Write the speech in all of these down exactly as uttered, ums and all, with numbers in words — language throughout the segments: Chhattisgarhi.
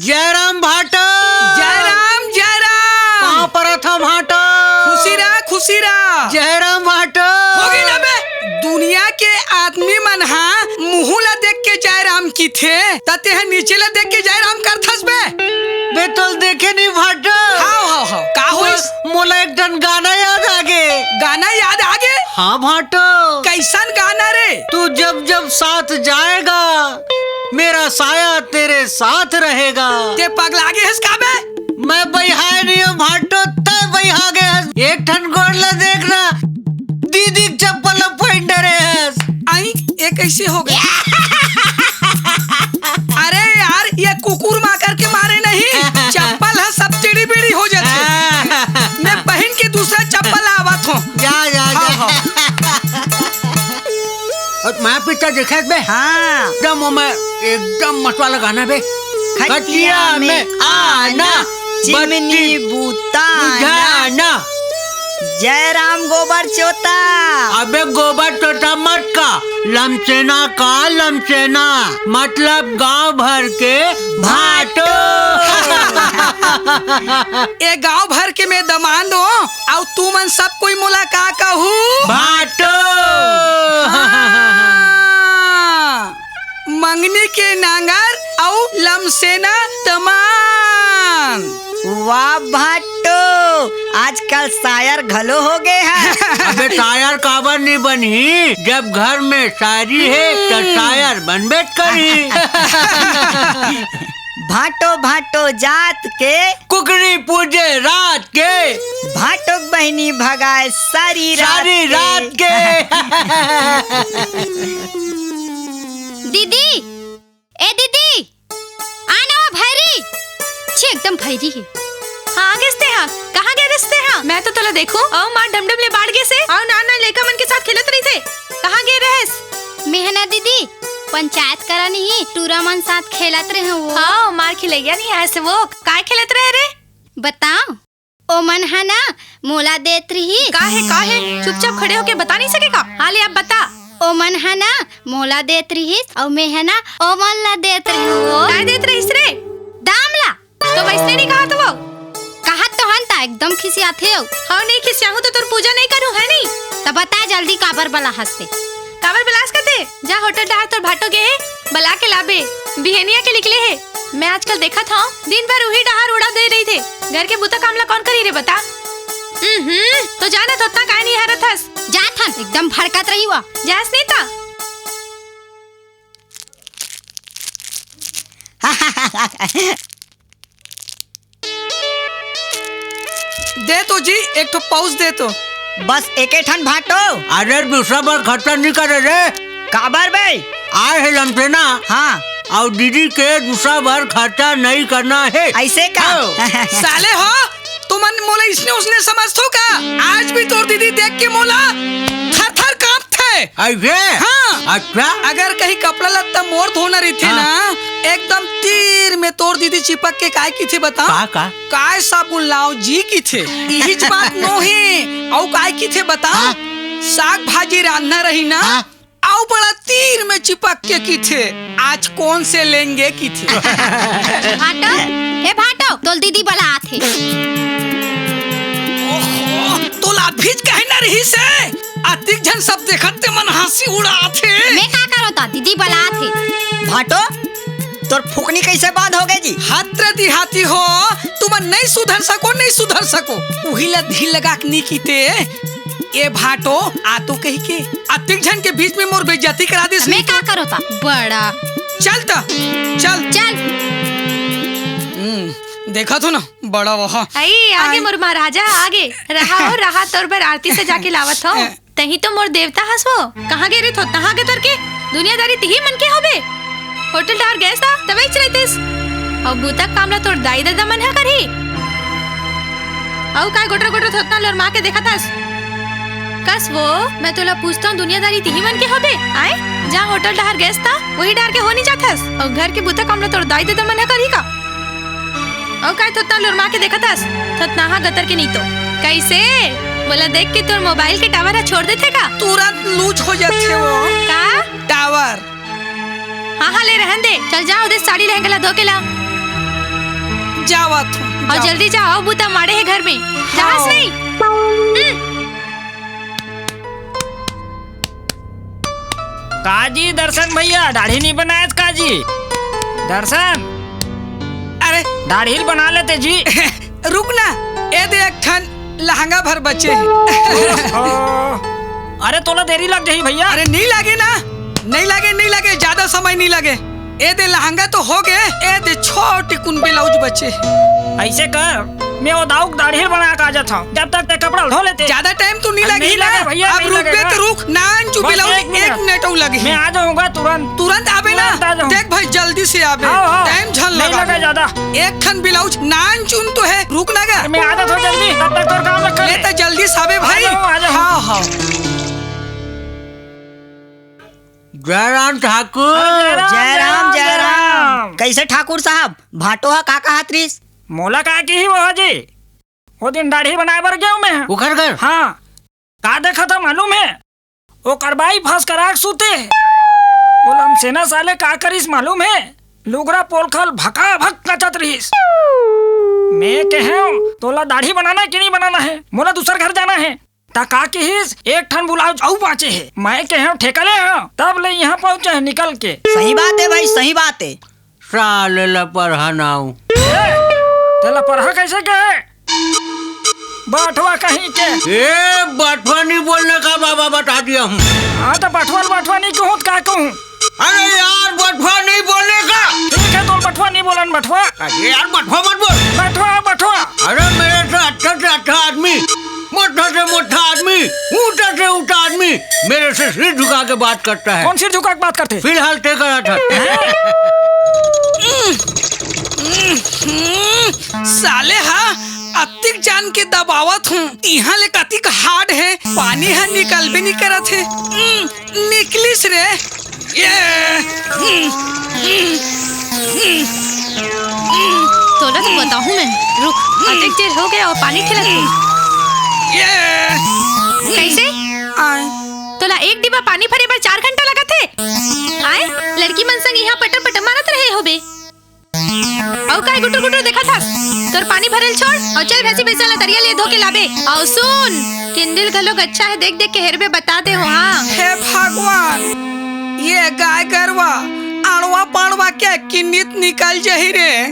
जय राम भाटो। जय राम, जय राम। पाँव परत हँव भाटो। खुशी रह, खुशी रह। जय राम भाटो। होगे ना बे, दुनिया के आदमी मन हा मुहूँ ला देख के जय राम किथे, त तेह नीचे ला देख के जय राम करथस बे। बे तोल देखे नहीं भाटो। हव, हव, हव। का होइस? मोला एक ठन गाना याद आगे। गाना याद आगे? हाँ भाटो। कैसन गाना रे? तू जब जब साथ जाएगा, मेरा साया तेरे साथ रहेगा। ते पगला गे हस का बे? मैं बइहाय नहीं हँव भाटो, तैं बइहा गे हस। एक ठन गोड़ ला देखना, दीदी के चप्पल ला पहिन डरे हस। आई, ये कैसे हो गया? अरे यार, ये कुकुर माकर के मारे नहीं, चप्पल ह सब टेढ़ी बेढ़ी हो जाथे। मैं पहिन के दूसरा चप्पल आवत हँव। जा, जा, जा। हाँ, हाँ। अउ मैं पिता देखे बे। हाँ। एकदम ओमे, एकदम मस्त वाला गाना बे। खटिया में आना, चिमनी बत्ती बुताना। बुझाना। जय राम गोबर चोता। अबे गोबर चोता मत का, लमसेना का लमसेना, मतलब गांव भर के भाटो। ए गांव भर के मैं दमांद हँव, अउ तुमन सब कोई मोला का कहू? भाटो। हाँ। मंगनी के नांगर अउ लमसेना दमांद। वाह भाटो, आजकल शायर घलो हो गे हे। अबे शायर काबर नहीं बनही, जब घर में शायरी हे त शायर बनबे करही। भाटो भाटो जात के कुकरी पूजे रात के। भाटो के बहिनी भगाए सारी रात सारी के। रात के। दीदी, ए दीदी, आ ना वो भैरी। छी, एकदम भैरी हे। हाँ, आ गेस तेहा। कहाँ गे रेहेस तेहा? मैं तो तोला देखूं, अउ माँ डमडम ले बाढ़ गेस हे, अउ नान नान लइका मन के साथ खेलत रहिथे। कहाँ गे रेहेस? मेंह ना दीदी, पंचायत करा नहीं, टूरा मन साथ खेलत रहेंव वो। हाँ, मार खिलइया नहीं आय से वो। काय खेलत रहे रे? बताओ। ओमन ह ना मोला देत रिहिस। का हे, का हे? चुपचाप खड़े होके बता नहीं सके का? हाँ ले, अब बता। ओमन ह ना मोला देत रिहिस, अउ मेंह ना ओमन ला देत रहेंव वो। काय देत रहिस रे? दाम ला। तो वइसने नहीं कहत वो। कहत तो हन ता, एकदम खिसियाथे हो। हाँ, नहीं खिसियाहूँ तो तोर पूजा नहीं करूँ, है नहीं? त बता जल्दी, काबर बलाहस ते? काबर बलास कथे? जा होटल डहार तोर भाटो गे हे, बला के लाबे। बिहनिया के निकले हे। मैं आजकल देखत हँव, दिन भर उही डहार उड़ा दे रहिथे। घर के बुता काम ला कौन करही रे बता? हम्म, तो जाना तो ओतना काय नहीं हरत हस। जात हन, एकदम भड़कत रही हुआ। जास नहीं ता। दे तो जी, एक ठो पाउच दे तो। बस एके ठन भाटो। अरे, दूसरा बार खर्चा नहीं करे रे। काबर बे? आय हे लमसेना। हाँ। अउ दीदी के दूसरा बार खर्चा नहीं करना हे। ऐसे का? हाँ। साले हो, तुमन मोला इसने उसने समझथो का? आज भी तोर दीदी देख के मोला थर थर कांपथे। ऐसे? हाँ। अच्छा। अगर कहीं कपड़ा लत्ता मोर धोना रहिथे हाँ। ना, एकदम तीर में तोर दीदी चिपक के काय किथे बता? का, का? काय साबुन लाव जी किथे? इहिच बात नोहे। अउ काय किथे बता? हाँ। साग भाजी रांधना रही ना, हाँ। अउ बड़ा तीर में चिपक के किथे, आज कौन से लेंगे किथे। भाटो, ए भाटो, तोल दीदी बलात हे। ओहो, तोला अभीच कहे न रहिस हे, अतिक झन सब देखत ते मन हँसी उड़ात हे। मैं का करों ता, दीदी बलात हे। भाटो, तोर फुकनी कैसे बंद हो गई जी? हत्र दिहाती हो, तुमन नहीं सुधर सको, नहीं सुधर सको। उही ला ढील लगा के नी किथे। ए भाटो, आ तो कही के, अतिक झन के बीच में मोर बेइज्जती करा दिस। मैं का करों ता? बड़ा। चल ता, चल। चल। हम्म, देखा तो ना, बड़ा वहा। आई, आगे आई। मोर महाराजा, आगे। रहा हो, रहा, तोर बर आरती सजा के लावत हो। तहीं तो मोर देवता हस वो। कहाँ गे रे थो? तहाँ गे तोर के? दुनियादारी तिही मन के होबे। होटल डहार गेस ता, तबे च रहितेस। अउ बूता काम ला तोर दाई ददा मन ह करही। अउ काय गोटर गोटर थोतना लोरमा के देखत हस? कस वो, मैं तोला पूछथंव, दुनियादारी तिही मन के होबे? आय? जहाँ होटल डहार गेस ता, वही डहार के हो नहीं जाथस। अउ घर के बूता काम ला तोर दाई ददा मन ह करही का? अउ काय थोतना लोरमा के देखत हस? थोतनाहा गतर के नहीं तो। कैसे? मोला देख के तोर मोबाइल के टावर ह छोड़ देथे का? तुरंत लूज हो जाथे वो। का? टावर। हाँ, हाँ, ले रहन दे। चल जा, ओदे साड़ी लहंगा ला धो के ला। जावत हूँ, अउ जावत। जल्दी जा, अउ बुता माड़े हे घर में। जाहस हाँ। नहीं? हम्म। काजी दर्शन भैया, दाढ़ी नहीं बनायस काजी? दर्शन, अरे। दाढ़ी बना लेते जी। रुक ना, ए दे एक ठन लहंगा भर बचे हे। ओहो। अरे तोला देरी लग जाही भैया। अरे नहीं लागे ना, नहीं लागे, नहीं लागे, ज्यादा समय नहीं लागे। ए दे लहंगा तो हो गे, ए दे छोटी कुन ब्लाउज बचे हे। ऐसे कर, मैं ओ दाऊ के दाढ़ी बना के आ जात हूँ, जब तक ते कपड़ा धो लेते। ज्यादा टाइम तो नहीं अरे लगी नहीं ना, लगे भैया, अब नहीं रुक बे लगेगा। तो रुक, नान चू बस ब्लाउज एक मिनट। एक मिनट अउ लगी। मैं आ जाऊंगा तुरंत। तुरंत आबे ना। तुरंत आ जाऊँ। देख भाई, जल्दी से आबे। हाँ, हाँ। टाइम झन नहीं लगा लगे बे। ज्यादा। एक ठन ब्लाउज नान चुन तो है, रुक ना गा। अरे मैं आ जाता हूँ जल्दी, तब तक तोर काम रख ले। ले तो जल्दी से आबे आ भाई। जाऊँ, आ जाऊँ। हाँ, हाँ। जयराम ठाकुर। अरे जयराम, जयराम, जयराम, जयराम। जयराम। कैसे ठाकुर साहब, भाटो हा का कहत रिस? मोला का किही वो जी? वो दिन दाढ़ी बनाए बर गेंव मैं। ओकर घर? हाँ। का देखत हा मालूम हे? ओकर बाई फंस कर आग सूते हे। वो लमसेना साले का करिस मालूम हे? लुगरा पोलखल भका भक कचत रहिस। मैं कहेंव, "तोला दाढ़ी बनाना हे कि नहीं बनाना हे? मोला दूसर घर जाना हे।" त का किहिस, "एक ठन ब्लाउज अउ बांचे हे।" मैं कहेंव, "ठेका ले हाँ।" तब ले यहाँ पहुँचे हे निकल के। सही बात हे भाई, सही बात हे। साले ला परहा नाऊ। ए, तेला परहा कैसे कहे? बठवा कहीं के। ए, बठवा नहीं बोलने का बाबा बता दिया हूँ। हाँ, तो बठवा, बठवा नहीं कहूँ, तो का कहूँ? अरे यार, बठवा नहीं बोलने का। ठीक है, तो बठवा नहीं बोलन, बठवा। अरे यार, बठवा मत बोल। बठवा, बठवा। अरे मेरे से अच्छा से अच्छा आदमी, मोटा से मोटा आदमी, ऊंचा से ऊंचा आदमी मेरे से सिर झुका के बात करता है। कौन सिर झुका के बात करते? फिलहाल ते करा था। हैं? साले हा, अतिक जान के दबावत हूँ। इहाँ ले कतिक hard हे, पानी हा निकलबे नहीं करत हे। हम्म, निकलिस रे। ये, हम्म, हम्म, हम्म, हम्म। तोला तो बताहूँ मैं। रुक, अतेक देर हो गया अउ पानी ठेलत हे। ये। कैसे? आय। तोला एक डिब्बा पानी भरे बर चार घंटा लगत हे? आय, लड़की मन संग इहाँ पटर पटर मारत रहे होबे। अउ काय गुटुर गुटुर देखत हस? तोर पानी भरेल छोड़ अउ चल भैंसी भैंसा ला तरिया ले धो के लाबे। अउ सुन, किंडिल घलोक अच्छा हे, देख देख के हेरबे बता दे हो, हाँ। हे भगवान, ये गाय गरवा अड़वा पड़वा के किन्नी त निकल जही रे।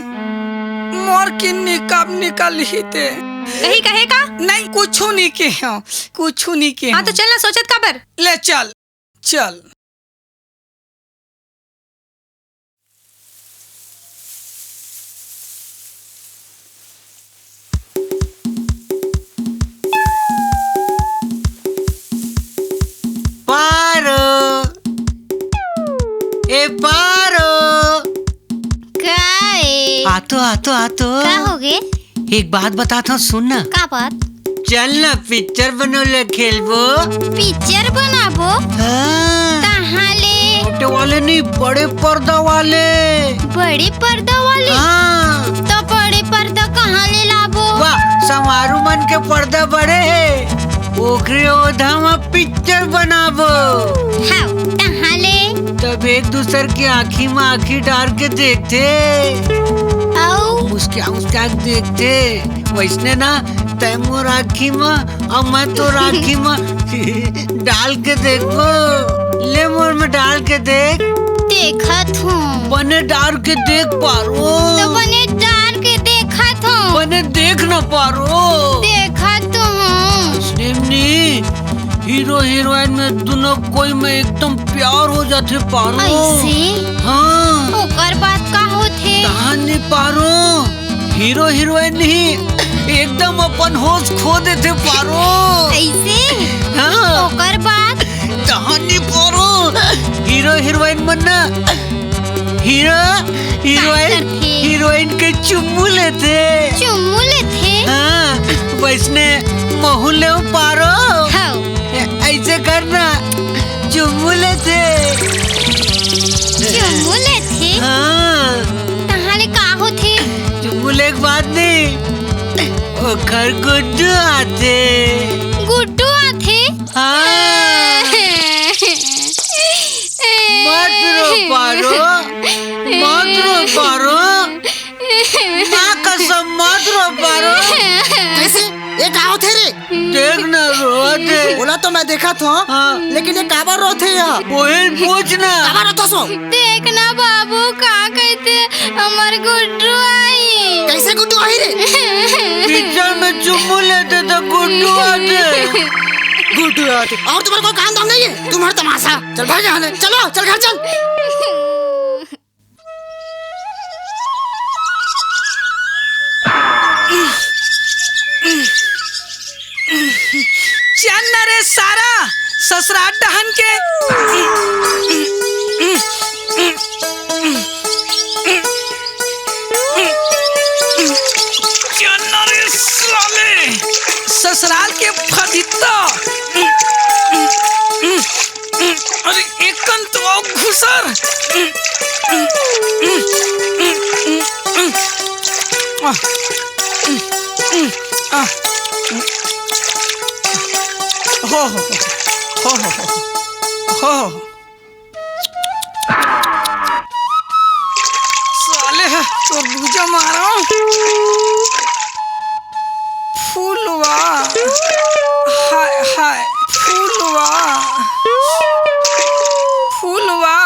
मोर किन्नी कब निकलही ते? कहीं कहे का? नहीं, कुछू नहीं कहेंव, कुछू नहीं कहेंव। हाँ, तो चल ना, सोचत काबर? ले चल, चल। पारो, ए पारो। का ए? आतो, आतो, आतो। का होगे? एक बात बतात हँव, सुन ना। का बात? चल ना, पिक्चर बनोले खेलबो। पिक्चर बनाबो? हाँ। कहाँ ले? छोटे वाले नहीं, बड़े पर्दा वाले। बड़े पर्दा वाले? हाँ। तो बड़े पर्दा कहाँ ले लाबो? वाह, समारू मन के पर्दा बड़े हे, ओकरे ओधा म पिक्चर बनाबो। हाँ, कहाँ ले? तब एक दूसर के आँखी म आँखी डार के देखथे। अउ? मुस्किया मुस्किया के देखथे। वैसने ना, तैं मोर आँखी म अउ मैं तोर आँखी म डाल के देखबो। ले मोर म डाल के देख। देखत हूँ। बने डार के देख पारो। तो बने डार के देखत हूँ। बने देख ना पारो। देखत हूँ। सेमनी, हीरो हीरोइन में दुनों कोई में एकदम प्यार हो जाथे पारो। ऐसे? हाँ। ओकर बाद का होथे? कहानी पारो, हीरो हीरोइन ही एकदम अपन होश खो देथे पारो। ऐसे? हाँ। ओकर बाद? कहानी पारो, हीरो हीरोइन मन ना हीरो हीरोइन, का करथे? हीरोइन के चुम्मू लेथे। चुम्मू लेथे? हाँ, वैसने महू ले पारो। हव। ऐसे करना, चुम्मू लेथे। चुम्मू लेथे? हाँ। तहां ले का होथे? चुम्मू ले के बाद नहीं, ओखर गुड्डू आथे। गुड्डू आथे? हाँ। मत रो पारो, मत रो पारो, माँ कसम मत रो पारो। कैसे? ये का होथे रे? देख ना रोवत हे। ओला तो मैं देखत हँव, हाँ। लेकिन ये काबर रोथे यहाँ? वही पूछ ना। काबर रोथस ओ? देख ना बाबू, का कहते हमर गुड्डू आही। कैसे गुड्डू आही रे? पिक्चर में चुम्मू लेथे त गुड्डू आथे। गुड्डू आथे। अउ तुम्हार कोई काम धाम नहीं है? तुम्हार तमाशा। चल भाग यहाँ ले। चलो, चल घर चल। चल ना रे सारा, ससुराल डहन के। चल ना रे साले, ससुराल के फदित्ता। अरे, एक कन तो अउ घुसर। हो, हो, हो। साले, तोर दूजा मारो। फूलवा, हाय, हाय, फूलवा, फूलवा।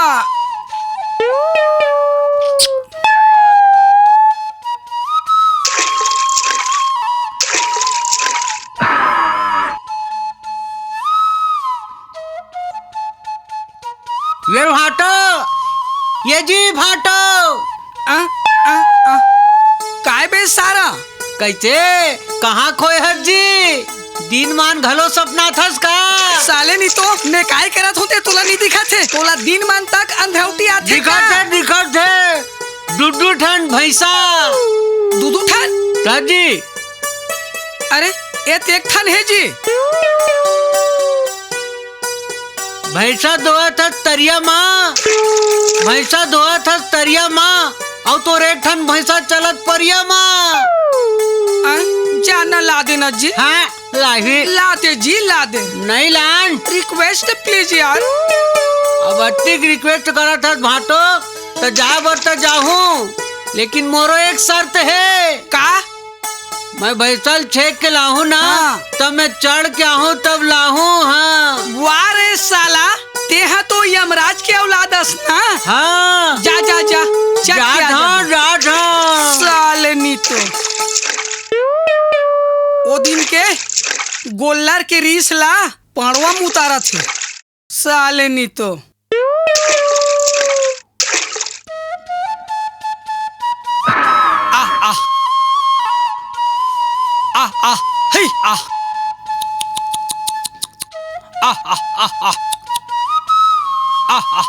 ये भाटो, ये जी भाटो। आ, आ, आ। काय बे सारा? कैसे? कहाँ खोए हस जी? दिन मान घलो सपनाथस का? साले नी तो, मैं काय करत हों ते तोला नी दिखत हे? तोला दिन मान तक अंधौटी आथे का? दिखत हे, दिखत हे। दू दू ठन भैंसा। दू दू ठन? त जी। अरे, ए त एक ठन हे जी। भैंसा धोवत हस तरिया मा, भैंसा धोवत हस तरिया मा, अउ तोर एक ठन भैंसा चलत परिया मा। आ, जा ना ला दे ना जी। हाँ, लाही। ला दे जी, ला दे। नहीं लान। Request please यार। अब अतिक request करत हस भाटो, त जाए बर त जाहूँ, लेकिन मोरो एक शर्त हे। का? मैं भैंसा ल छेक के लाहूँ ना, हाँ। तब मैं चढ़ के आहूँ, तब लाहूँ, हाँ। वाह रे साला, तेहा तो यमराज के औलाद अस ना। हाँ। जा, जा, जा, जा, जा, जा, जा। जा, जा। साले नी तो। ओ दिन के गोल्लर के रीस ला पांड़वा म उतारत हे। साले नी तो। आह, आह। आह, आह। हे, आह। आह, आह, आह, आह। आह, आह।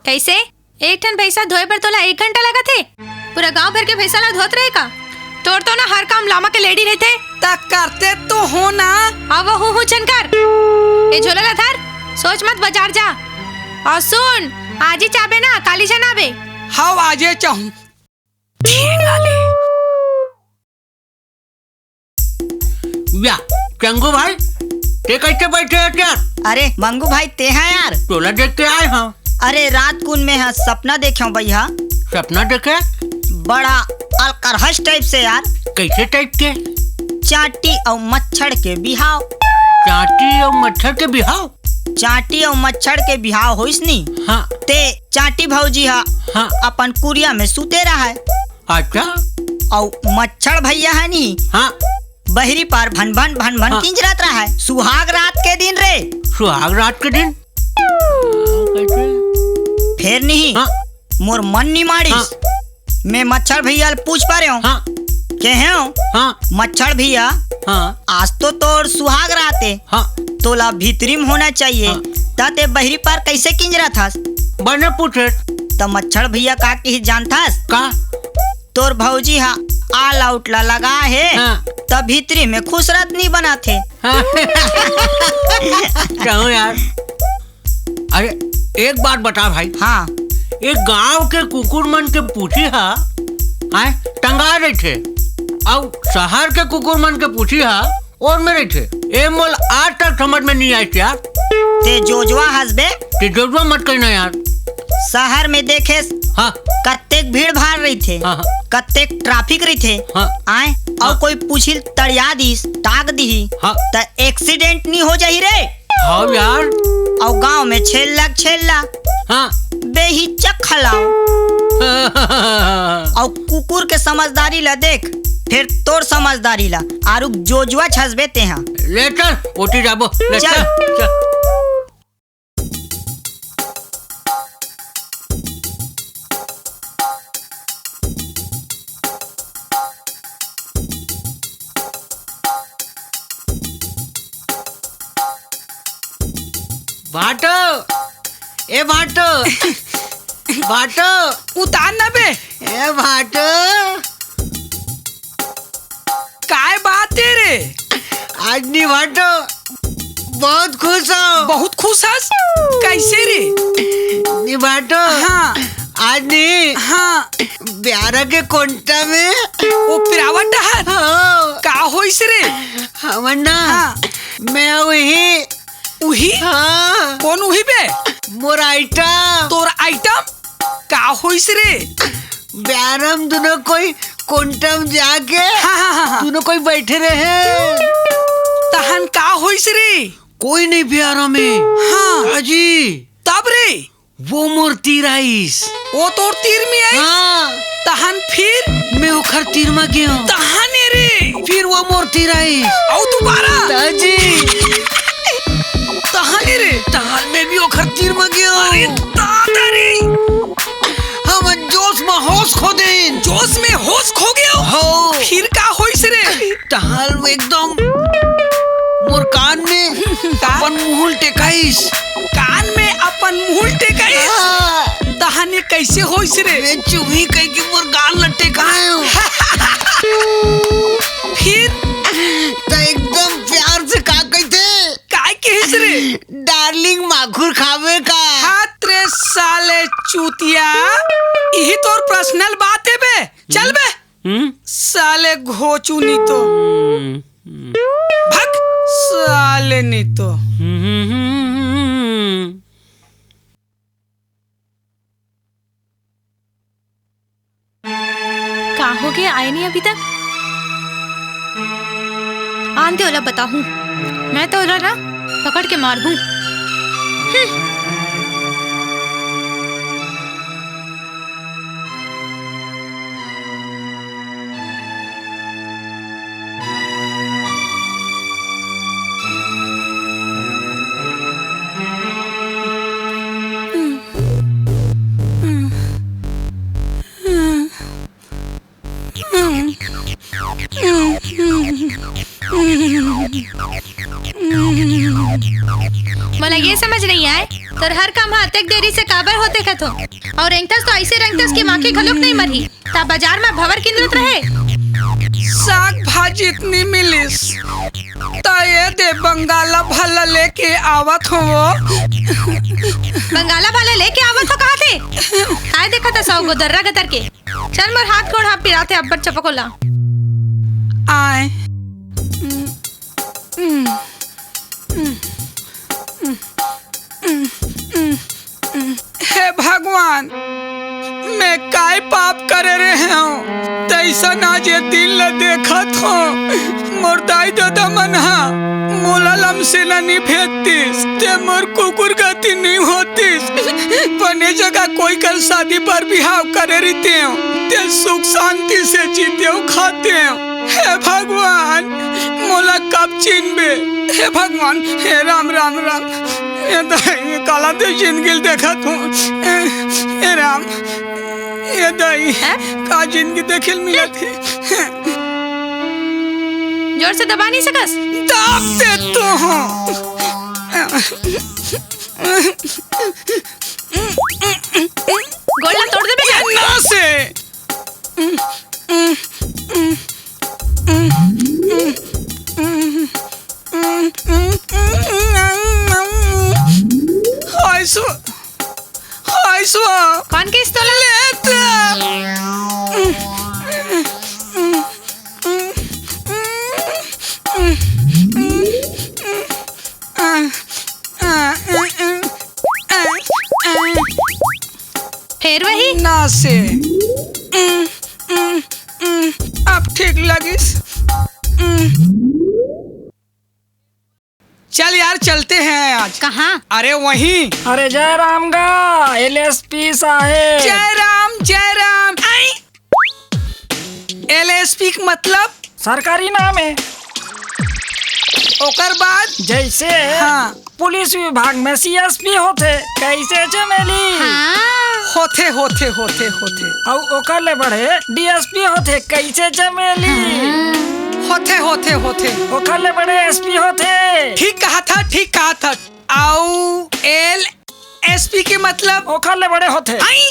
कैसे? एक ठन भैंसा धोए बर तोला एक घंटा लगत हे? पूरा गांव भर के भैंसा ला धोत रहे का? तोर तो ना हर काम लामा के लेडी रहिथे। त करते तो हो ना। अब हूँ हूँ झन कर। ए झोला ला धर, सोच मत, बाजार जा। अउ सुन, आज ही चाबे ना, काली झन आबे। हव, आजे चाहूँ। या, चंगू भाई, ते कैसे बैठे हे यार? अरे मंगू भाई, ते हा यार? तोला देख के आए हँव। अरे रात कुन में हा सपना देखेंव भैया। सपना देखे? बड़ा अलकरहस type से यार। कैसे type के? चांटी अउ मच्छर के बिहाव। चांटी अउ मच्छर के बिहाव? चांटी अउ मच्छर के बिहाव होइस नी। हाँ। ते चांटी भौजी हा हाँ। अपन कुरिया में सुते रहय। अच्छा। अउ मच्छर भैया हे नी, हाँ। बहिरी पार भन भन भन भन हाँ। किंजरत रहय। सुहाग रात के दिन रे। सुहाग रात के दिन? हाँ, कैसे? फेर नहीं, हाँ। मोर मन नी माड़िस। हाँ। मैं मच्छर भैया ल पूछ परेंव। हाँ। कहेंव, हाँ। मच्छर भैया, हाँ। आज तो तोर सुहाग रात हे। हाँ। तोला भीतरी में होना चाहिए। हाँ। त ते बहिरी पार कैसे किंजरत हस? बने पूछे। त मच्छर भैया का किहिस जानथस? का? तोर भौजी हा all out ला लगा हे, हाँ। त भीतरी में खुसरत नी बनत हे। हाँ। कहूँ यार। अरे, एक बात बता भाई। हाँ। ये गांव के कुकुर मन के पूछी हा, आय, टंगा रहिथे, अउ शहर के कुकुर मन के पूछी हा, ओर में रहिथे। ए मोल आज तक समझ में नहीं आइस यार। ते जोजवा हस बे। ते जोजवा मत कहना यार। शहर में देखेस, हाँ। कत्तेक भीड़ भाड़ रहिथे, हाँ, हाँ। कत्तेक traffic रहिथे, हाँ। आय, अउ हाँ। कोई पूछिल तड़िया दिस, टाक दिही, हाँ। त accident नहीं हो जाही रे। हाँ यार। अउ गांव में छेल्ला के छेल्ला। हाँ। बेहिचक खलाओ। अउ कुकुर के समझदारी ला देख, फिर तोर समझदारी ला। आरुग जोजुआ छसबे तेहा। ले चल, ओती जाबो। ले चल। चल, चल। भाटो, ए भाटो, भाटो। उतार ना बे। ए भाटो। काय बात हे रे? आज नी भाटो, बहुत खुश हंव। बहुत खुश हस? कैसे रे? नी भाटो। हाँ। आज नी। हाँ। ब्यारा के कोंटा में। ओ पिरावट हर? हाँ। का होइस रे? हमन ना। हाँ। मैं उही। उही? हाँ। कोन उही बे? मोर item। तोर item? का होइस रे? ब्यारा म दुनो कोई कोंटा म जाके हाँ, हाँ, हाँ, हाँ। दुनो कोई बैठे रहे। तहन का होइस रे? कोई नहीं ब्यारा में। हाँ। अजी। तब रे? वो मोर तीर आइस। वो तोर तीर में आइस? हाँ। तहन फिर? मैं ओखर तीर म गेंव। तहन रे? फिर वो मोर तीर आइस। अउ दोबारा? दाजी। तहन रे? तहन मैं भी ओखर तीर म गेंव। अरे दादा रे। हमन जोश म होश खो देन। जोश में होश खो गेव? हो। फिर का होइस रे? तहन एकदम मोर कान में का? अपन मुहुल टेकाइस। कान में अपन मुहुल टेकाइस? हाँ। तहन ये कैसे होइस रे? मैं चुमी कह के मोर कान ल टेकाएंव। फिर? त एकदम प्यार से का कहिथे? काय कहिस रे? Darling, माखुर खाबे का? हात रे साले चूतिया, इही तोर personal बात हे बे। चल बे। हम्म? साले घोचू नी तो। हम्म, हम्म। भग साले नी तो। हम्म, हम्म, हम्म, हम्म। का हो गे, आए नहीं अभी तक? आन दे, ओला बताहूँ। मैं तो ओला ना पकड़ के मारहूँ। हम्म। मोला ये समझ नहीं आए, तोर हर काम ह अतेक देरी से काबर होथे कथो? अउ रेंगथस तो अइसे रेंगथस कि माखी घलोक नहीं मरही। त बाजार म भंवर किंदरत रहे। साग भाजी इतनी मिलिस, त ये दे बंगाला भला लेके आवत हों वो। बंगाला भला लेके आवत हों कहाथे? काय देखत हस सौ गो दर्रा गतर के? चल, मोर हाथ गोड़ ह पिराथे, अब्बड़ चपकोला। आय। हे भगवान, मैं काय पाप करे रहेंव, तइसन आज ये दिन ल देखत हों। मोर दाई ददा मन ह मोला लमसेना नी भेजतिस, ते मोर कुकुर गति नी होतिस। बने जगह कोई कर शादी बर बिहाव करे रहितेंव, ते सुख शांति से जीतेंव खातेंव। हे भगवान, मोला कब चिनबे? हे भगवान, हे राम, राम, राम। ये तो, ये काला ते जिंदगी ल देखत हों। ए, ए राम, ये दाई, हैं? का जिंदगी देखे ल मिलत हे? जोर से दबा नहीं सकस? दाब दे तो हों। गोड़ ला तोड़ देबे ये का? ना से। हाय सो, हाय किसवा। कौन किस तोला? ले त। फेर वही? ना से। अब ठीक लगिस। चल यार, चलते हैं आज। कहाँ? अरे वहीं। अरे जयराम गा, एलएसपी साहेब। जयराम, जयराम। आई। एलएसपी के मतलब? सरकारी नाम है। ओकर बाद? जैसे हाँ। पुलिस विभाग में सीएसपी होथे, कैसे चमेली? हाँ। होथे, होथे, होथे, होथे। अउ ओकर ले बड़े डीएसपी होथे, कैसे चमेली? हाँ। होथे, होथे, होथे। ओकर ले बड़े एसपी होथे। ठीक कहा था, ठीक कहा था। अउ एलएसपी के मतलब? ओकर ले बड़े होथे। आई।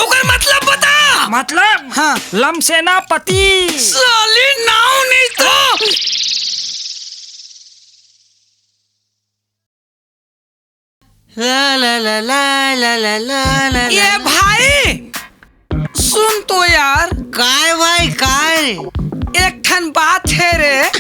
ओकर मतलब बता। मतलब? हाँ। लमसेनापति। साली नाव नहीं तो। ला, ला, ला, ला। ये भाई, सुन तो यार। काय भाई, काय? एक ठन बात हे रे।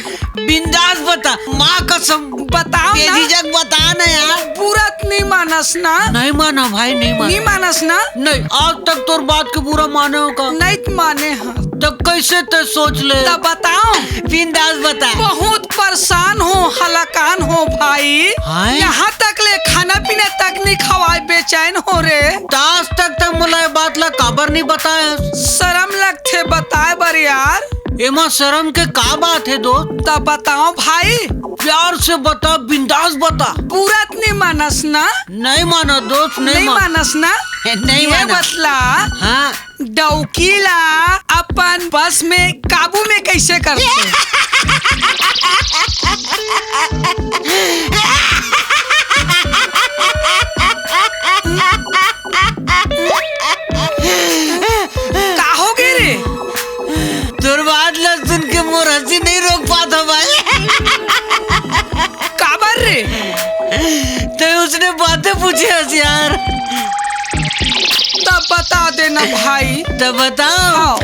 बिंदास बता, माँ कसम। बताओ ना। बेझिझक बता ना यार। बुरा त नहीं मानस ना? नहीं माना भाई, नहीं माना। नहीं मानस ना? नहीं, आज तक तोर बात के बुरा माने हो का? नहीं त माने ह। त कैसे ते सोच ले? त बताओ। बिंदास बता। बहुत परेशान हो, हलाकान हो भाई। हाय। यहाँ तक ले खाना पीना तक नहीं खवाए, बेचैन हो रे। त आज तक त मोला ये बात ला काबर नहीं बताया? शर्म लगथे बताए बर यार। एमा शर्म के का बात है दोस्त? त बताओ भाई। प्यार से बता, बिंदास बता। बुरा त नहीं मानस ना? नहीं माना दोस्त, नहीं नहीं मान- मानस ना? नहीं ये माना। बतला। हाँ। डौकी ला अपन बस में काबू में कैसे करथे? का हो गे रे? तोर बात ला सुन के मोर हंसी नहीं रोक पात हंव भाई। काबर रे? ते उसने बातें पूछे हस यार। तब बता देना भाई। तब बताओ। हाँ।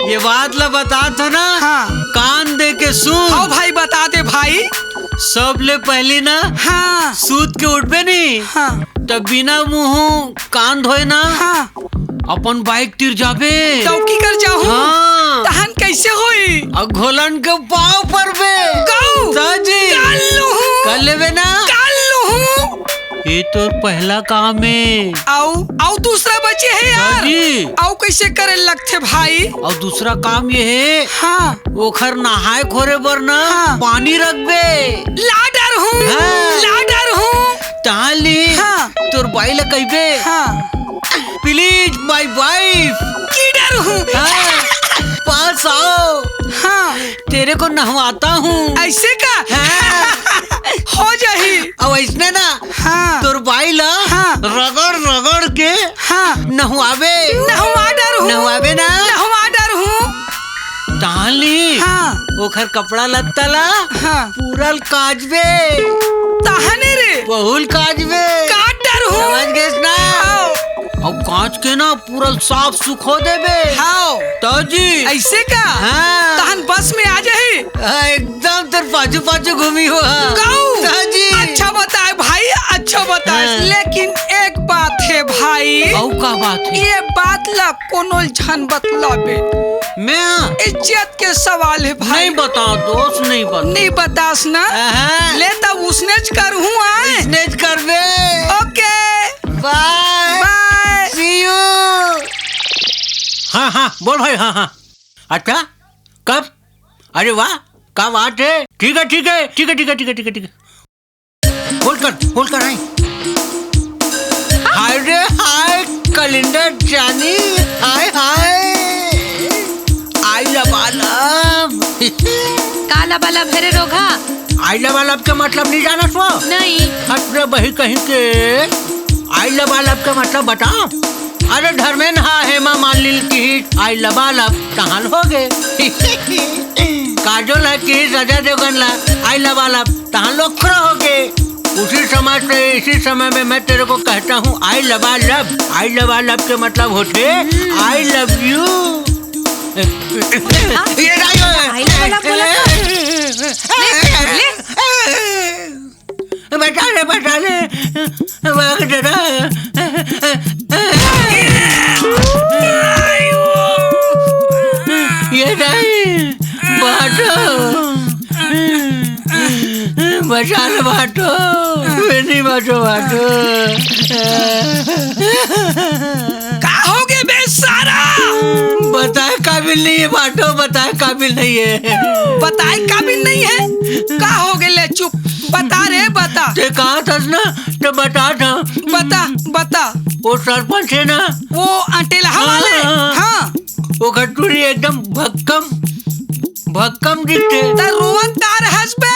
ये बात ला बतात हंव ना। हाँ। कान दे के सुन। हाँ भाई, बता दे भाई। सबले पहली ना, हाँ। सूत के उठबे नहीं, हाँ। त बिना मुंह कान धोए ना, हाँ। अपन बाइक तीर जाबे। डौकी कर जाहूं? हाँ। तहन कैसे होई? अउ घोलन के पाँव परबे। गऊ। साजी। कर लूहूं। कर लेबे ना? कर लूहूं। ये तो पहला काम है। अउ, अउ दूसरा बचे है यार। साजी। अउ कैसे करे लगथे भाई? अउ दूसरा काम ये है। हाँ। ओखर नहाए खोरे बर ना, हाँ। पानी रखबे। ला डरहूं, हाँ। ला डरहूं। ताली, हाँ। तोर बाई ला कहिबे। हाँ। Please, my wife। की डरहूं। हाँ। पास आओ। हाँ। तेरे को नहवाता हूँ। ऐसे का? हाँ। हो जाही। अब ऐसने ना, हाँ। तोर बाई ला हाँ। रगड़ रगड़ के हाँ। नहवाबे। नहवा डरहूं। नहवाबे ना? नहवा डरहूं। ताली। हाँ। ओखर कपड़ा लत्ता ला हाँ। पूरा काचबे। तहने रे। बहुल काचबे। काट डरहूं। समझ गेस ना? हाँ। अब काच के ना पूरा साफ सुखो देबे। हाँ। तो जी। ऐसे का? हाँ। तहन बस में आ जाही। हाँ, एकदम तोर पाछू पाछू घूमी हो, हाँ। गऊ। हाँ जी। अच्छा बताए भाई, अच्छा बताए। हाँ। लेकिन एक बात है भाई। अउ का बात है? ये बात ला कोनो झन बतलाबे। मैं? इज्जत के सवाल है भाई। नहीं बताओ दोस्त, नहीं बताओ। नहीं बतास ना? हाँ। ले तब उसने ज करहूँ आए। उसने ज करबे। OK। Bye। Bye। See you। हाँ, हाँ, बोल भाई, हाँ, हाँ। अच्छा, कब? अरे वाह, क्या बात है। ठीक है, ठीक है, ठीक है, ठीक है, ठीक है, ठीक है, ठीक है। Hold कर, hold कर, आए। हाय रे हाय, कलिंदर जानी, हाय हाय। I love, I love। का लबालब हे रे रोगहा? I love, I love के मतलब नहीं जानस वो? नहीं। हट रे बही कहीं के। I love, I love के मतलब बता। अरे धर्मेन हा हेमा मालिनी ल किहिस I love all of, तहां ल होगे। काजोल हा किहिस अजय देवगन ला I love all of, तहां ल ओखरो होगे। उसी समय से इसी समय में मैं तेरे को कहता हूँ I love all of, I love all of के मतलब होथे I love you। ये नहीं हो। I love all of बोला था। ले, ले। बचा ले, बचा ले। भाग जरा। ये नहीं, भाटो। बचा ले, भाटो। ये नहीं, भाटो, भाटो। का होगे बे सारा? बताए काबिल नहीं है, भाटो, बताए काबिल नहीं है। बताए काबिल नहीं है? का होगे ले चुप? बता रे, बता। ते कहा थस ना, तो बता था। बता, बता। वो सरपंच है ना? वो अंटेलहा हाँ, वाले? हाँ, हाँ। हाँ। ओकर टूरी एकदम भक्कम, भक्कम दिखथे। त रोवत का रहस बे?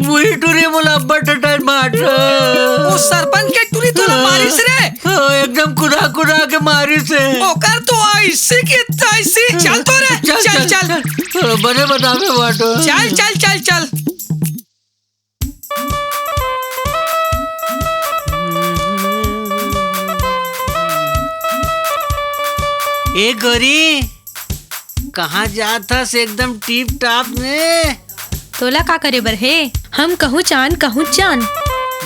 वही टूरी मोला अब्बड़ डंटाय मार। वो सरपंच के टूरी तोला मारिस रे? हाँ, एकदम कुदा कुदा के मारिस हे। ओकर तो ऐसी की तैसी। चल तो रे, चल, चल, चल। चल। बने बतावे बाटो। चल, चल, चल, चल। ए गोरी, कहाँ जात हस एकदम टीप टाप में? तोला का करे बर हे? हम कहूँ चान, कहूँ चान।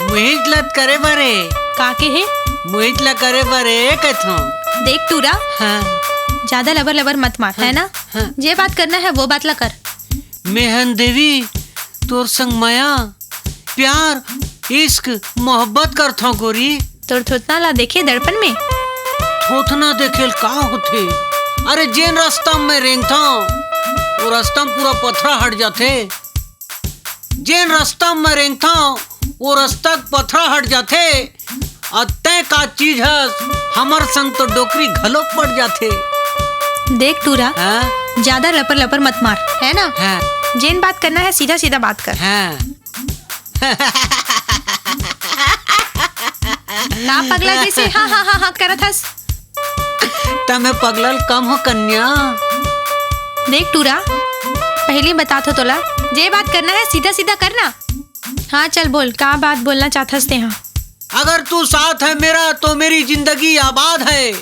मुहित ला करे बर हे। का के हे? मुहित ला करे बर हे कथों। देख टूरा, हाँ। ज्यादा लबर लबर मत मार, हाँ, है ना? हाँ। जे बात करना है वो बात ला कर। मेहन देवी, तोर संग मया, प्यार, इश्क, मोहब्बत करथौं गोरी। तोर थोथना ला देखे दर्पण में। थोथना देखे ल का होथे? अरे जेन रस्ता में रेंगथौं, वो रस्ता में पूरा पथरा हट जाथे। जेन रस्ता में रेंगथौं, वो रस्ता के पथरा हट जाथे। अउ तैं का चीज हस, हमर संग तो डोकरी घलो पड़ जाथे। देख टूरा, हाँ? ज्यादा लपर लपर मत मार, है ना? हाँ। जेन बात करना है, सीधा सीधा बात कर। हाँ। का पगला जैसे हाँ, हाँ, हाँ, हाँ करत हस? त मैं पगलल कम हो कन्या। देख टूरा, पहली बताथों तोला, जे बात करना है, सीधा सीधा करना। हाँ, चल बोल, का बात बोलना चाहत हस तेहा? अगर तू साथ है मेरा तो मेरी जिंदगी आबाद है,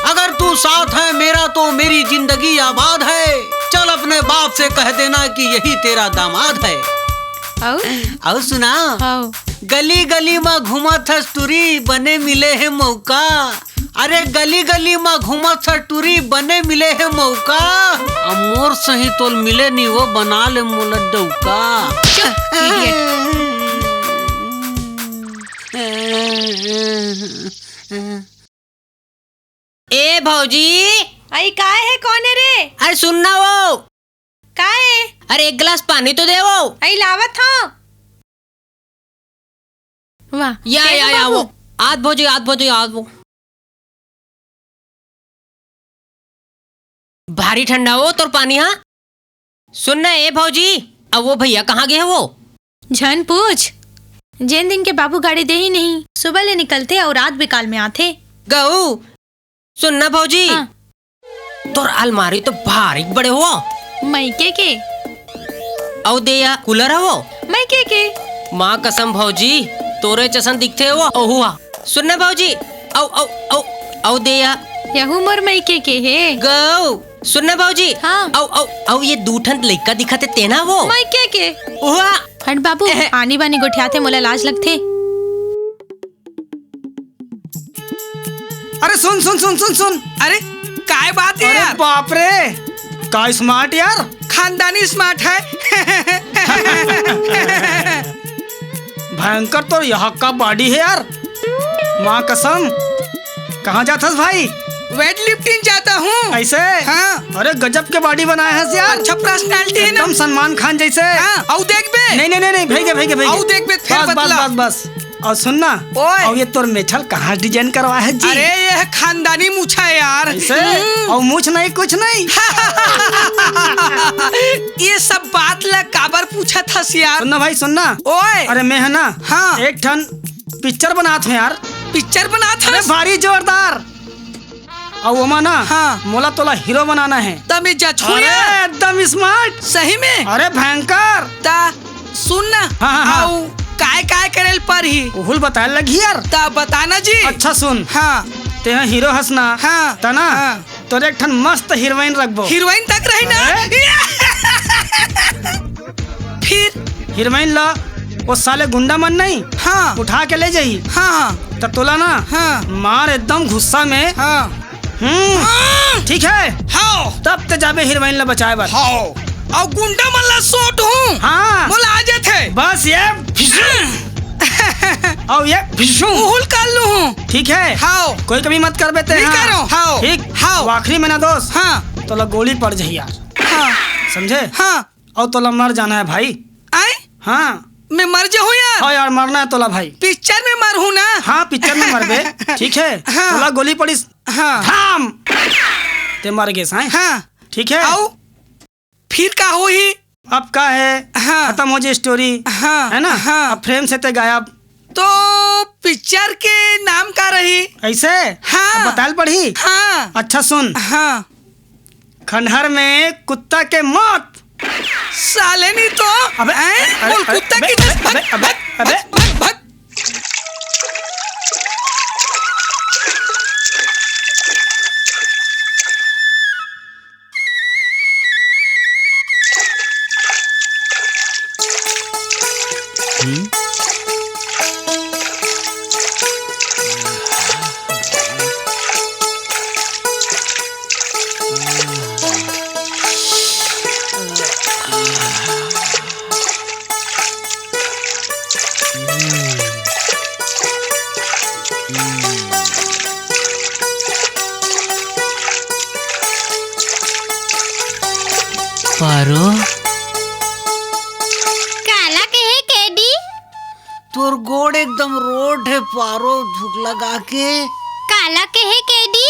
अगर तू साथ है मेरा तो मेरी जिंदगी आबाद है, चल अपने बाप से कह देना कि यही तेरा दामाद है। अउ? अउ सुना? अउ? गली गली मा घूमत हस टूरी, बने मिले हे मौका। अरे गली गली मा घूमत हस टूरी, बने मिले हे मौका। अब मोर सही तोल मिले नी, वो बना ले मोला डौका। चुप, idiot। ए भौजी। अई काय हे, कौन हे रे? अरे सुन ना वो। काय? अरे एक गिलास पानी तो दे वो। अई लावत हौं। वाह, या, या, या, वो। आत भौजी, आत भौजी, आत वो। भारी ठंडा हो तोर पानी, हाँ? सुन ना ए भौजी, अब वो भैया कहाँ गे हे वो? झन पूछ, जेन दिन के बाबू गाड़ी दे ही नहीं, सुबह ले निकलथे अउ रात बिकाल में आथे। गऊ, सुन ना भौजी, हाँ। तोर अलमारी तो भारी बड़े हो। मइके के। अउ दे या कूलर हो। मइके के। माँ कसम भौजी, तोरे जसन दिखथे वो, ओहू हा। सुन ना भौजी, अउ, अउ, अउ, अउ दे या। यहू मोर मइके के हे। गऊ, सुन ना भौजी। हाँ। अउ, अउ, अउ ये दू ठन लइका दिखत हे तेना वो। मइके के। ओहा। हट बाबू, एहे। आनी बानी गोठियाथे, मोला लाज लगथे। अरे सुन, सुन, सुन, सुन, सुन। अरे, काय बात हे अरे यार? बाप रे, का smart यार। खानदानी smart है। भयंकर तोर यहाँ का body हे यार। माँ कसम, कहाँ जात हस भाई? Weight lifting जाता हूँ। ऐसे? हाँ। अरे गजब के body बनाए हस यार। अच्छा personality है ना? एकदम सलमान खान जैसे। हाँ, अउ देख बे। नहीं, नहीं, नहीं, नहीं, भैगे, भैगे, भैगे। अउ देख बे, फेर बस, बस, पतला। बस, बस। अउ सुन ना, ओए। अउ ये तोर मेछा ल कहाँ design करवाए हस जी? अरे, ये खानदानी मूछा है यार। ऐसे? हम्म। अउ मूछ नहीं, कुछ नहीं। ये सब बात ला काबर पूछत हस यार? सुन ना भाई, सुन ना। ओए। अरे मैं है ना, हाँ। एक ठन picture बनात हूँ यार। पिक्चर बनात अरे हस? भारी जोरदार। अउ ओमा ना, हाँ। मोला तोला हीरो बनाना हे। त मैं जचहूँ अरे यार। एकदम स्मार्ट। सही में? अरे भयंकर। त सुन ना। हाँ, हाँ, हाँ। अउ काय काय करे ल परही? उहू ल बताए लगही यार। त बता ना जी। अच्छा सुन। हाँ। तेहा हीरो हस ना। हाँ। त ना। हाँ। तोर एक ठन मस्त हीरोइन रखबो। हीरोइन तक रही ना। अरे? फिर? हीरोइन ला वो साले गुंडा मन नहीं हाँ। उठा के ले जाही। हाँ, हाँ। त तोला ना हाँ। मार एकदम गुस्सा में। हाँ। हम्म। हाँ। ठीक है? हाँ। तब ते जाबे हीरोइन ला बचाए बर। हाँ। अउ गुंडा मन ला सोटहूँ। हाँ। मोला आ जाथे। बस ये फिशू। अउ ये फिशू। उहू ल कर लूहूँ। ठीक है? हाँ। कोई कमी मत करबे ते, नहीं हाँ। करो। हाँ। ठीक? हाँ। अउ आखिरी में ना दोस्त, हाँ। तोला गोली पड़ जाही यार। हाँ। समझे? हाँ। अउ तोला मर जाना हे भाई। आय? हाँ। मैं मर जाहूँ यार? हाँ यार, मरना हे तोला भाई। पिक्चर में मरहूँ ना? हाँ, पिक्चर में मरबे। ठीक है? हाँ। तोला गोली पड़िस। हाँ। धाम। ते मर गेस, हैं? हाँ। ठीक है? अउ फिर का होही? अब का हे? हाँ। खतम हो जाही स्टोरी। हाँ, है ना? हाँ। अब फ्रेम से ते गायब। तो पिक्चर के नाम का रही? अइसे? हाँ। अब बताए ल पड़ही? हाँ। अच्छा सुन। हाँ। खंडहर में कुत्ता के मौत। साले नी तो। अबे, हैं? अरे, बोल अरे, कुत्ता अबे, की अबे, अबे, अबे, अबे। भग, भग, भग। पारो। काला कहे केडी? तोर गोड़ एकदम रोड हे पारो, थूक लगा के। काला कहे केडी?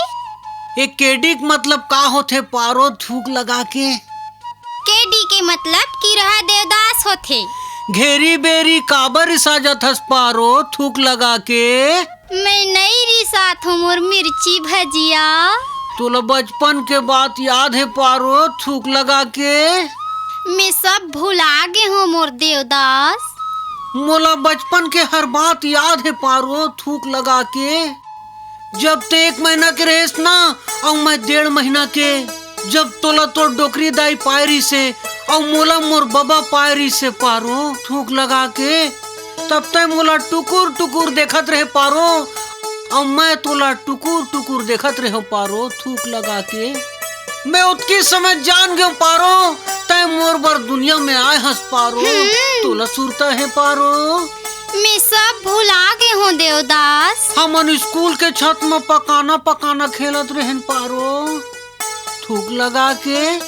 ए केडी के मतलब का होथे पारो, थूक लगा के? केडी के मतलब किरहा देवदास होथे। घेरी बेरी काबर रिसा जथस पारो, थूक लगा के? मैं नइ रिसात हों मोर मिर्ची भजिया। तोला बचपन के बात याद हे पारो, थूक लगा के? मैं सब भुला गे हों मोर देवदास। मोला बचपन के हर बात याद हे पारो, थूक लगा के। जब ते एक महीना के रहेस ना, अउ मैं डेढ़ महीना के, जब तोला तोर डोकरी दाई पाए रिसे, अउ मोला मोर बबा पाए रिसे पारो, थूक लगा के, तब तैं मोला टुकुर टुकुर देखत रहे पारो, अउ मैं तोला टुकुर टुकुर देखत रहे पारो, थूक लगा के। मैं ओतकी समय जान गेंव पारो, तैं मोर बर दुनिया में आए हस पारो, हम्म। तोला सुरता हे पारो। मैं सब भुला गे हों देवदास। हमन स्कूल के छत म पकाना पकाना खेलत रहेन पारो। थूक लगा के,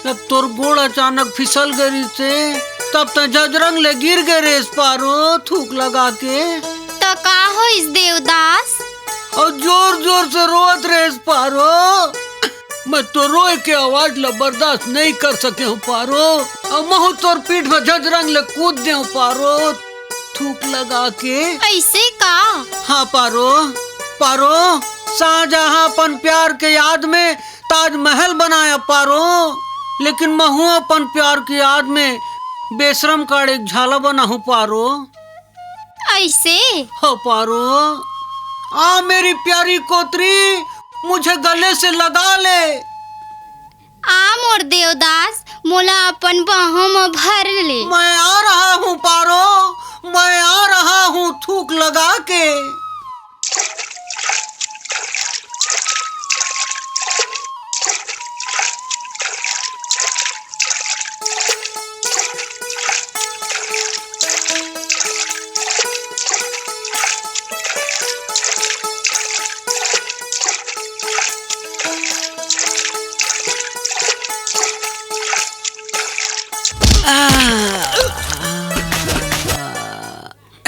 जब तोर गोड़ अचानक फिसल गे रिसे, तब तैं झजरंग ले गिर गे रेस पारो, थूक लगा के। त का होइस देवदास? अउ जोर जोर से रोवत रेस पारो। मैं तो रोए के आवाज ला बर्दाश्त नइ कर सके हों पारो, अउ महूँ तोर पीठ म झजरंग ले कूद देंव पारो, थूक लगा के। अइसे का? हाँ पारो, पारो, शाहजहाँ अपन प्यार के याद में ताजमहल बनाया पारो, लेकिन महूँ अपन प्यार के याद में बेशरम काड़े के झाला बनाहूँ पारो। अइसे? हो पारो, आ मेरी प्यारी कोतरी, मुझे गले से लगा ले। आ मोर देवदास, मोला अपन बाहों म भर ले। मैं आ रहा हूँ पारो, मैं आ रहा हूँ थूक लगा के।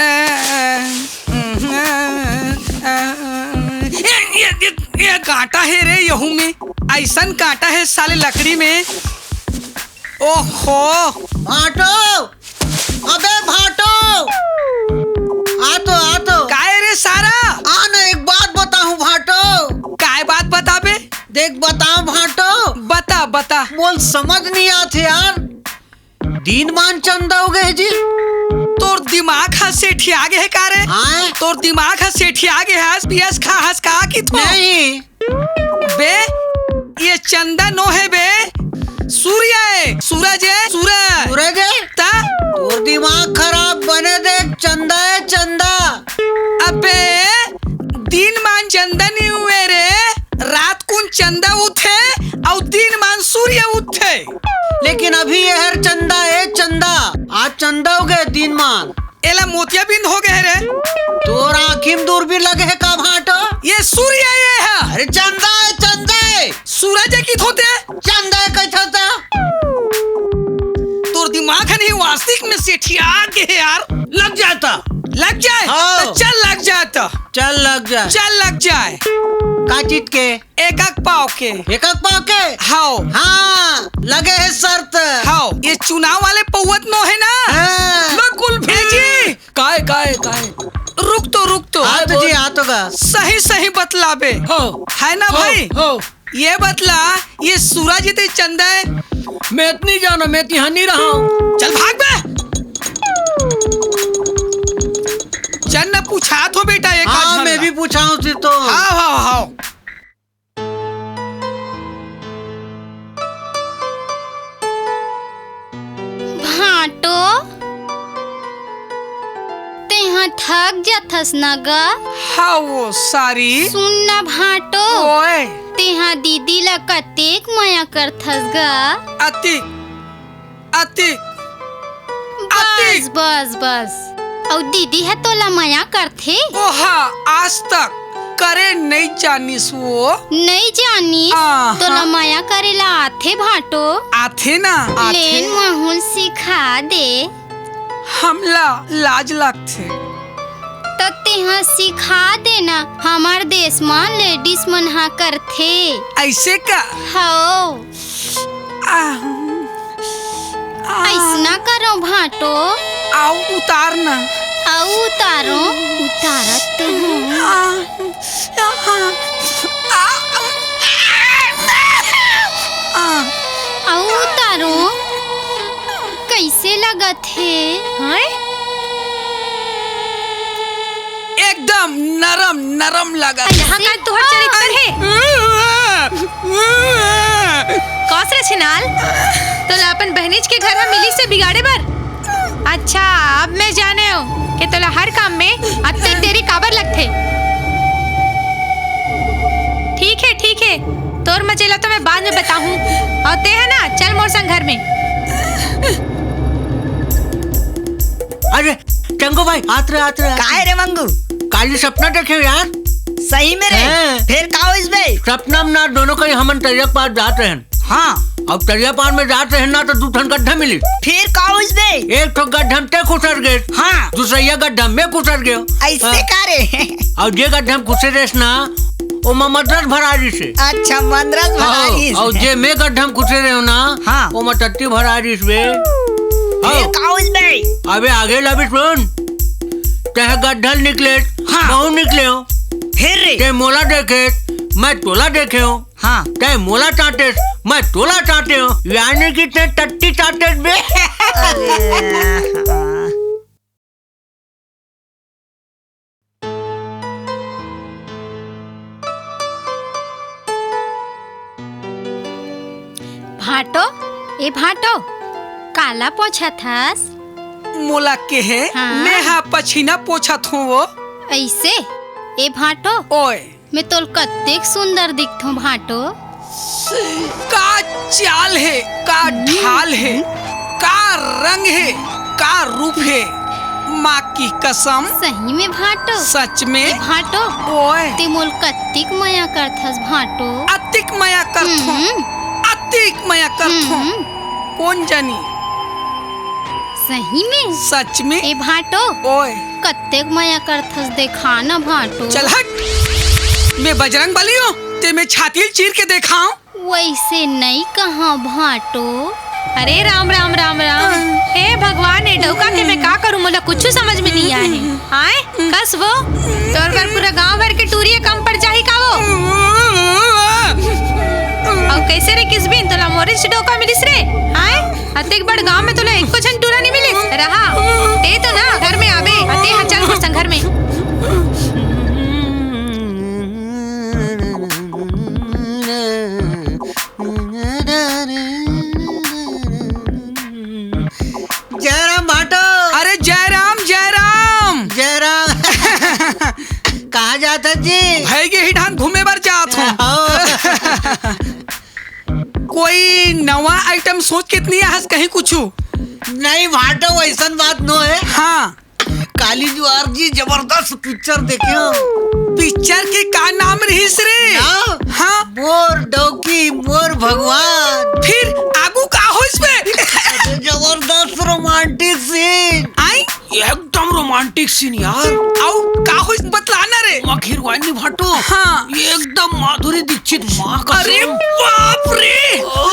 ए, ए, ए, ए, ए, ए, ये, ये, ये कांटा हे रे, यहू में अइसन कांटा हे साले लकड़ी में। ओहो। भाटो, अबे भाटो, आ तो, आ तो। काय रे सारा? आ न समझ नहीं आत हे यार, दीन मान चंदा हो गए जी। तोर दिमाग ह सेठिया गे हे का रे? हाँ? तोर दिमाग ह सेठिया गे हस, पियस खा हस का कि थो? नहीं। बे, ये चंदा नो हे बे, सूर्य हे, सूरज हे, सूरज। सूरज हे? ता? तोर दिमाग खराब, बने देख, चंदा हे, चंदा। अबे, दिन मान चंदा नहीं हुए रे, रात कुन चंदा उठे अउ दिन मान सूर्य उठे। लेकिन अभी ये हर चंदा हे, चंदा। आज चंदा हो गए दिन मान। एला मोतियाबिंद हो गए रे। तोर आँखी में दूरबीन लगे हे का भाटो? ये सूर्य ये हे। अरे चंदा हे, चंदा हे। सूरज हे कि थोते? चंदा हे कहि थोते। तोर दिमाग हे नहीं, वास्तविक में सेठिया गे हे यार। लग जाता। लग जाए? हाँ। तो चल लग जाता। चल लग जाए। चल लग जाए। का चीज के? एकक पाव के। एकक पाव के? हाव। हाँ, लगे हे शर्त। हाव, ये चुनाव वाले पौवत नो हे ना? हाँ। लो कुल्फी जी। काय, काय, काय? रुक तो, रुक तो। हाँ तो जी, बोल। हाँ तो का? सही, सही बतलाबे। हो। हे ना हो, भाई? हो। ये बतला, ये सूरज हे ते चंदा हे? मैं इतनी जानो, मैं तिहां नहीं रहा हूँ। चल भाग बे। चल न पूछा थो बेटा, एक हाँ, आध मैं भी पूछा हूँ फिर तो। हाँ, हाँ, हाँ। भांटो, तेहा थक जाथस न गा? हाँ, वो सारी। सुन न भांटो, ओए। तेहा दीदी ला कतेक मया करथस गा? अतिक, अतिक, बस, अतिक। बस, बस। अउ दीदी ह तोला मया करथे? ओहा आज तक करे नइ जानिस वो। नइ जानिस? आहा। तोला मया करे ला आथे भांटो? आथे ना, आथे। लेन महूं ल सिखा दे। हमला लाज लागथे। त तेहा सिखा दे ना, हमर देश म ladies मन हा करथे। अइसे का? हव। आह, आह। अइसना करो भांटो। आओ उतार ना। आओ उतारो, उतारत तो हूँ। आह, आह, आह, आह। आओ उतारो। कइसे लगत हे? हाय? एकदम नरम नरम लगत हे। अइसना का तोहर चरित्र हे? कस रे छिनाल, तोला अपन बहिनीच के घर म मिलिस हे बिगाड़े बर? अच्छा, अब मैं जानेंव के तोला हर काम में अतेक देरी काबर लगथे। ठीक हे, ठीक हे, तोर मजेला तो मैं बाद में बताहूँ। अउ तें ह ना, चल मोर संग घर में। अरे, चंगू भाई, आत रहे, आत रहे, आत रहे। काय रे मंगू? काली सपना देखेंव यार। सही में रे? हाँ। फेर का होइस बे? सपना में ना, दोनों कहीं हमन तरिया के पार जात रहेन। हाँ। अब तरिया पार में जात रहेन ना, तो दू ठन गड्ढा मिलिस। फेर का होइस बे? एक ठो गड्ढा में तें खुसर गेस। हाँ। दूसरइया गड्ढा में खुसर गेंव। अइसे हाँ। का रे? अउ जे गड्ढा में खुसरे रहेस ना, ओमा मंदरस भरा रिहिस हे। अच्छा, मंदरस भरा रिहिस हे। अउ जे मैं गड्ढा में खुसरे रहेंव ना, हाँ। ओमा टट्टी भरा रिहिस बे। फेर का होइस बे? अबे आगे ला भी सुन। तें ह गड्ढा ले निकलेस, हाँ। महूं निकलेंव। फेर रे? तें मोला देखेस, मैं तोला देखेंव। हाँ। तें मोला चाटेस, मैं तोला चाटेंव। यानी कि तें टट्टी चाटेस बे। अरे, हाँ। भांटो, ए भांटो, काला पोंछत हस? मोला केहे, हाँ? मैं हा पछीना पोंछत हों वो। अइसे? ए भांटो, ओए। मैं तोल कतेक सुंदर दिखथों भांटो। का चाल हे, का ढाल हे, का रंग हे, का रूप हे, माँ की कसम। सही में भांटो। सच में। ए भांटो, ओए। तें मोल कतिक मया करथस भांटो। अतिक मया करथों। हम्म। अतिक मया करथों। हम्म। कोन जनी? सही में? सच में। ए भांटो, ओए। कतेक मया करथस, देखा न भांटो। चल हट, मैं बजरंग बली हों, तें मैं छाती ल चीर के देखाओं। वइसे नइ कहा भांटो। अरे राम, राम, राम, राम। हाँ। हे भगवान, ए डउका के मैं का करूं, मोला कुछु समझ में नइ आए। आए? कस वो? तोर बर पूरा गांव भर के टूरी कम पड़ जाही का वो? अउ कइसे रे किसबिन, तोला मोरेच डोका मिलिस रे? हाय, अतेक बड़ गांव में तोला एको झन टूरा नइ मिलिस? रहा, ते तो ना घर में आबे, अते हा चल मोर संग घर में। जयराम भाटो। अरे जयराम, जयराम। जयराम। कहाँ जात हस जी? भई गे ही ढान घूमे बर जात हूँ। हो। कोई नवा item सोच के नइ आहस कहीं कुछू? नहीं भाटो, वइसन बात नो हे। हाँ। काली जुआर जी जबरदस्त picture देखे हंव। Picture के का नाम रहिस रे? ना? हाँ। मोर डौकी मोर भगवान। फिर आगू का होइस बे? जबरदस्त romantic scene। आई? एकदम romantic scene यार। अउ का होइस बतला ना रे। ओमा heroine नी भाटो। हाँ। एकदम माधुरी दीक्षित माँ कसम। अरे बाप रे। ओ।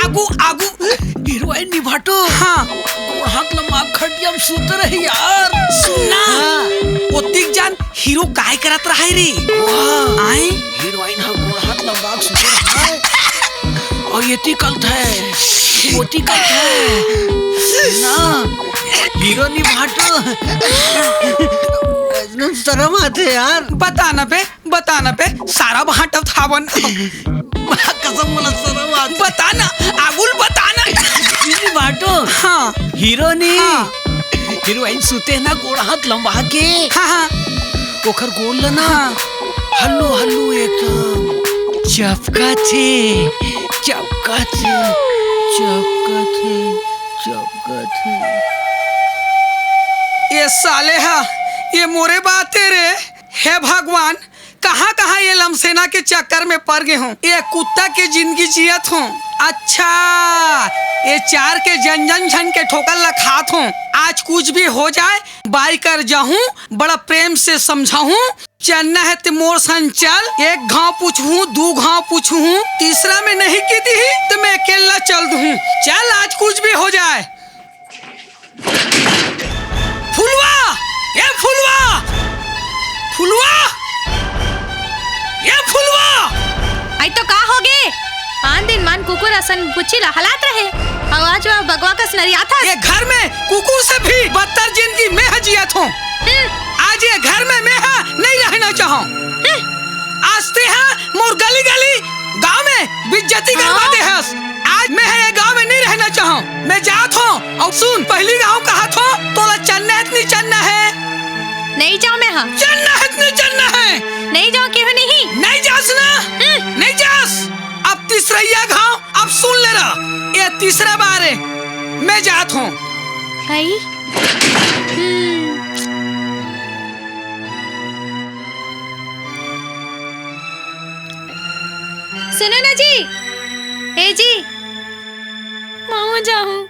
आगू, आगू। Heroine नी भाटो। हाँ। गोड़ हाथ लमा के खटिया में सुत रही यार। सुन ना। हाँ। ओतिक जान hero काय करत रहय रे? वाह। आय? Heroine हा गोड़ हाथ लमा के सुत रहय। अउ एती कलत हे, ओती कलत हे। ना, hero नी भाटो। सरम आथे यार। बता ना बे, बता ना बे, सारा भाटो थावन। कसम, मोला सरम आथे। बता ना, आगू ल बता ना। नी भाटो। हाँ। Hero नी। हाँ। Heroine सुते ना गोड़ हाथ लंबा के। हाँ, हाँ। ओखर गोड़ ल ना। हाँ। हल्लू हल्लू एकदम चपकथे, चपकथे, चपकथे, चपकथे। ये साले हा, ये मोरे बात हे रे। हे भगवान, कहाँ-कहाँ ये लमसेना के चक्कर में पर गे हों। ये कुत्ता के जिंदगी जियत हों। अच्छा, ये चार के जन जन झन के ठोकर ल खात हों। आज कुछ भी हो जाए, बाई कर जाहूँ, बड़ा प्रेम से समझाहूँ। चलना हे त मोर संग चल, एक घांव पूछहूँ, दू घांव पूछहूँ, तीसरा में नहीं कहि दिही त मैं अकेल्ला चल दूहूँ। चल, आज कुछ भी हो जाए। फुलवा! ए फुलवा! फुलवा! ए फुलवा! अई तो का होगे? आन दिन मन कुकुर असन पुछी ला हलात रहे, अउ आज वो बगवा कस नरियाथस। ये घर में कुकुर से भी बदतर जिंदगी मैं ह जियत हों। हम्म। आज ये घर में मैं ह नइ रहना चाहों। हम्म। आज तेहा मोर गली गली गांव में बेइज्जती करवा हाँ। देहस। आज मैं ह ये गांव में नइ रहना चाहों। मैं जात हों। अउ सुन, पहिली गांव कहत हों, तोला चलना हे त नइ चलना हे? नइ जाओं मैं ह। चलना हे त नइ चलना हे? नइ जाओं केहू नहीं। नइ जास ना? हम्म। नइ जास। अब तीसरइया घांव, अब सुन ले रहा, ये तीसरा बार हे, मैं जात हों। अई? हम्म। सुनो ना जी, ए जी, महूँ जाहूँ।